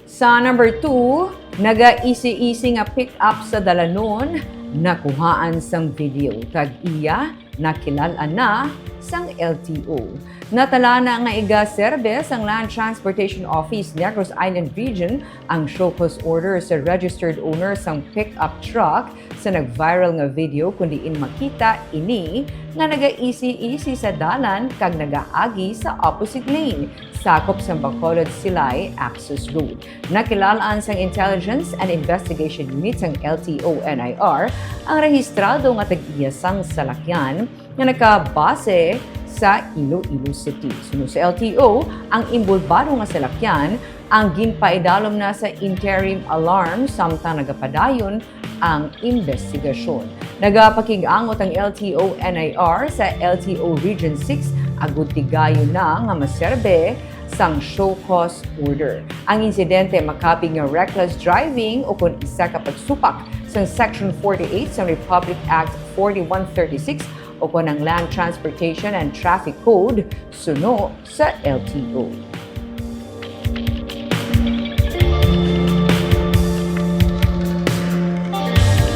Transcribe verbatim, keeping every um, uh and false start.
Sa number two, naga-isi-isi nga pick-up sa dalanon, nakuhaan sang video, kag iya nakilal-an na sang L T O. Natala na nga iga-serbe sang Land Transportation Office, Negros Island Region, ang show cause order sa registered owner sang pick-up truck sa nag-viral nga video, kun diin makita ini nga naga-isi-isi sa dalan kag nagaagi sa opposite lane, sakop sang Bacolod Silay Access Road. Nakilal-an sang Intelligence and Investigation Unit sang L T O N I R ang rehistrado nga tag-iya sang salakyan nga nakabase sa Iloilo City. Suno sa L T O, ang inbolbado nga salakyan ang ginpaidalom na sa interim alarm samtang nagapadayon ang imbestigasyon. Nagapakig-angot ang L T O N I R sa L T O Region six agud tigayon na nga maserbe sang show cause order. Ang insidente makapig nga reckless driving ukon isa ka pagsupak sang Section forty-eight sang Republic Act forty-one thirty-six ukon ang Land Transportation and Traffic Code suno sa L T O.